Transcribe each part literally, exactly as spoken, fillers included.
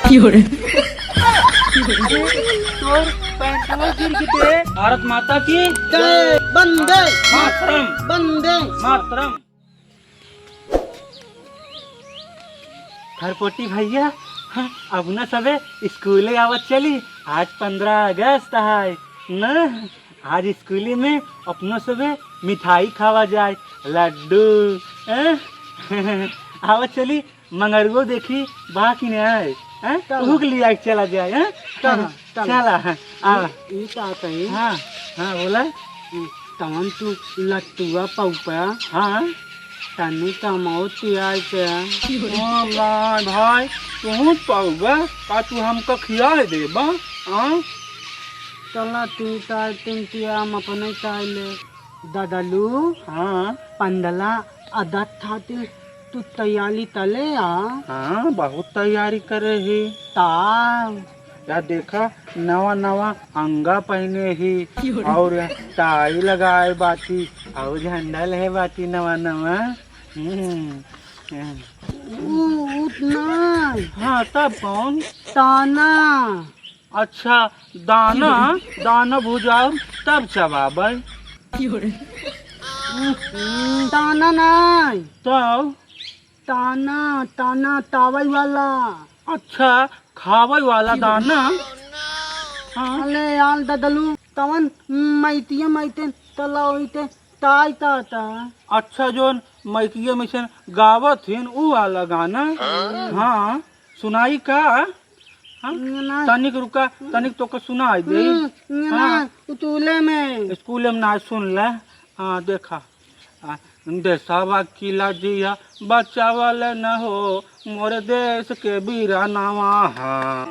तोर पैंटवा गिर गई बे। भारत माता की जय। वंदे मातरम। वंदे मातरम। खरपोटी भैया, हाँ, अब न सबे स्कूले आवत चली। आज पन्द्रह अगस्त है न, आज स्कूले में अपनो सबे मिठाई खावा जाए, लड्डू, हैं? आवत चली, मंगरुओ देखी बा कि नहीं आए, हैं? चला। उहू के लिए आए, चला जाए, हैं? चला, चला। चला, हाँ, आवा। ई, ई का कही? हाँ, हाँ, बोला। ई तवन तू लट्टुआ पौपा। हाँ। तनी कमाओ तियार के। ओ भाई, भाई, तू पौबा, का तू हमका खिया देबा? हाँ? चला, तू तार, तीन तिया, हम अपने तार ले। ददलू, हाँ। पंडला अदत खातिर तू तैयारी तले आ। हाँ, बहुत तैयारी करे ही। ता। या देखा, नवा नवा अंगा पहने ही और टाई लगाए बाटी और झंडा ले बाटी नवा नवा। हम्म, हम्म। उ, उतना। हाँ, तब कौन? ताना। अच्छा, दाना, दाना भुजाऊ तब चबाबै। ताना नाई। तब? ताना, ताना, तावै वाला। अच्छा, खावै वाला दाना। हाँ। अले यार ददलू, तवन मैतिये मैते तला होइते ताई ताता। अच्छा, जोन मैतिये मैते गावत हिन, ऊ वाला गाना। हाँ। हाँ। सुनाई का? हाँ? ना। तनिक रुका, तनिक तोके सुनाई दे। हम्म, ना, हाँ। उतुले में। स्कूले में ना, सुन ले। हाँ, देखा। आ, देशवा की लाजिया बचावल न हो, मोर देश के बीरानवा। हाँ।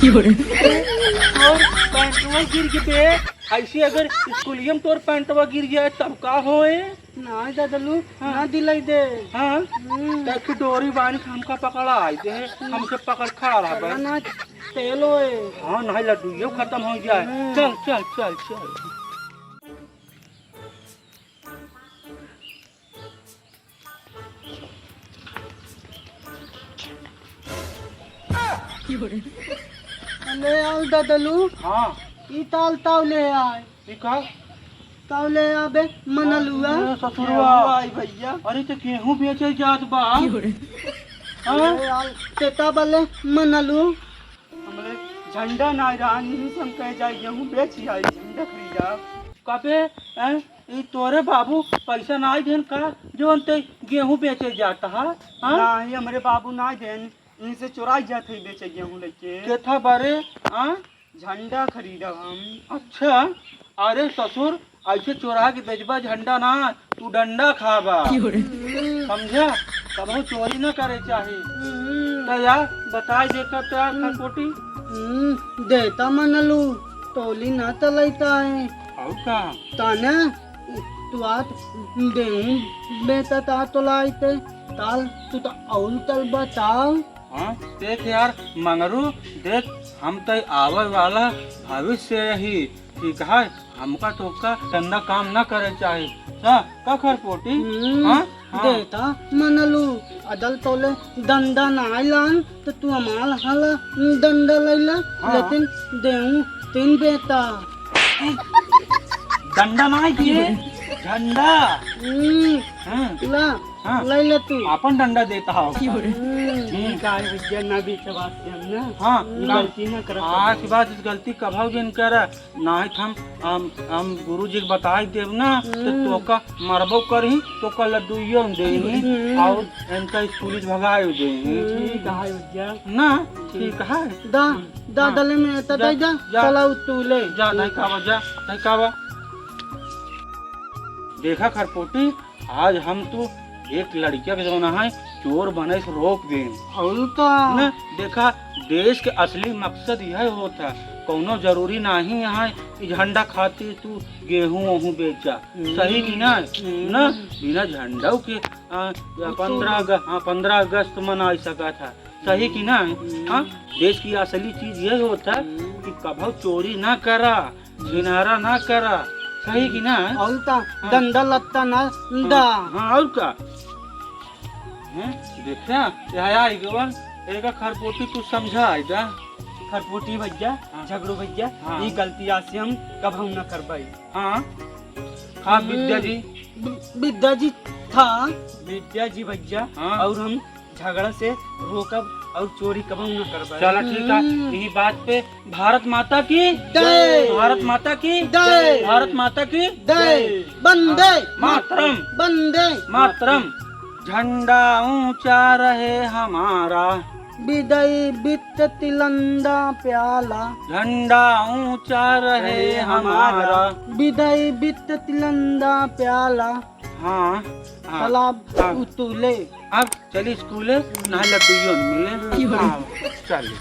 तोर पैंटवा गिर गई बे। ऐसे अगर स्कूलिया में तोर पैंटवा गिर जाए, तब का होए? नाहीं ददलू, हाँ। ना दिलाई दे। हाँ? हम्म। तैं की डोरी बांध के हमका पकड़ाई दे, हमसे पकड़ खड़ा रह बे। ना, तेल होए। हाँ, नाहीं लड्डू, ये खत्म हो जाए। हम्म। चल, चल, चल, चल। ले आल ददलू। हाँ। ई ताल ताव ले आए। ई का? ताव ले आबे मनलुआ। अरे ससुरवा। आई भैया। अरे तो गेहूं बेचे जात बा। हाँ? ले आल तेता बले मनलू। हमरे झंडा ना रहा, नहीं से हम कहे जाए गेहूं बेच ही आई, झंडा खरीदा। कबे, हैं? ई तोरे बाबू पैसा ना देन का, जो अंते गेहूं बेचे जाता है? हाँ? नहीं, हमरे बाबू ना देन, इनसे चुराई जात है बेचे गेहूं लेके। के था बारे? हाँ? झंडा खरीदा हम। अच्छा, अरे ससुर, ऐसे चोरा के बेचबा झंडा ना, तू डंडा खाबा। समझा? कबहू चोरी ना करे चाही। हम्म। तो यार, बताई देकर तो यार, हम्म। खरपोटी। हम्म, देता मनलू, टोली ना चलता है। और का? ताने, तू आत देहूं बेटा ता तोलाइते, ताल तू तो और तल बताओ। हाँ, देख यार मंगरू, देख हम तो आवे वाला भविष्य ही, ठीक है, हमका तोका गंदा काम ना करे चाही। हाँ, का खरपोटी? हम्म, हाँ, हाँ। देता मनलू, अदल तोले डंडा ना आइलान, तो तू हमाल हाला डंडा लैला, हाँ। लेकिन देहूं तीन बेटा। डंडा ना आई किए, झंडा। हम्म, हाँ। ला। हाँ। ले ले तू। आपन डंडा देता हो। हम्म, हम्म। ठीक है, विद्या ना भी के बात के हम ना। हाँ, हम्म, ना। गलती ना करत आज हबो। के बाद इस गलती कभाऊ जिन करा, नाहीं तो हम, हम, हम गुरु जी के बताई देब ना, तो हम्म। तोका मरबो करही, तोका लड्डुइयो देही, हम्म। और इनका स्कूल से भगाए देही। हम्म, ठीक है विद्या। ना, ठीक। ठीक है। दा, दा, हाँ। दले में, दा, जा, दा, जा। जा। चला तू ले। जा, नहीं खावा, जा, नहीं खावा। देखा खरपोटी, आज हम तू एक लड़किया के जौन है चोर बने से रोक दें। और का? न देखा, देश के असली मकसद यह होता है, कौनो जरूरी नहीं है कि झंडा खातिर तू गेहूं वहूं बेचा, हम्म। सही कि ना? हम्म। न बिना झंडा के, आ, या तू पन्द्रह अग-, हाँ, पन्द्रह अगस्त मनाई सका था, सही कि ना? हम्म। हाँ, देश की असली चीज यह होता है हम्म। कि कभो चोरी ना करा, छिनारा ना करा, सही कि ना? और का? हाँ। डंडा लत्ता ना दा। हाँ, और का? हैं? देखा, यहाँ आई गवन, एका खरपोटी तू समझा आई दा। खरपोटी भैया, हाँ। झगड़ू भैया, हाँ। ई गलती आज से हम कबहू न करबाई। हाँ। हाँ, हम्म। विद्या जी। वि-, विद्या जी था। विद्या जी भैया, हाँ। और हम झगड़ा से रोकब और चोरी कबहू न करबाई। चला ठीक है, हम्म। यही बात पे भारत माता की जय। भारत माता की जय। भारत माता की जय। वंदे हाँ। मातरम। वंदे मातरम। झंडा ऊंचा रहे हमारा। विदई बित्त तिलंदा प्याला। झंडा ऊंचा रहे रहे हमारा। हमारा। विदई बित्त तिलंदा प्याला। हाँ, हाँ। तालाब हाँ। उतुले। अब चली स्कूले, ना लड्डू यो मिले। की बात? हाँ, चली।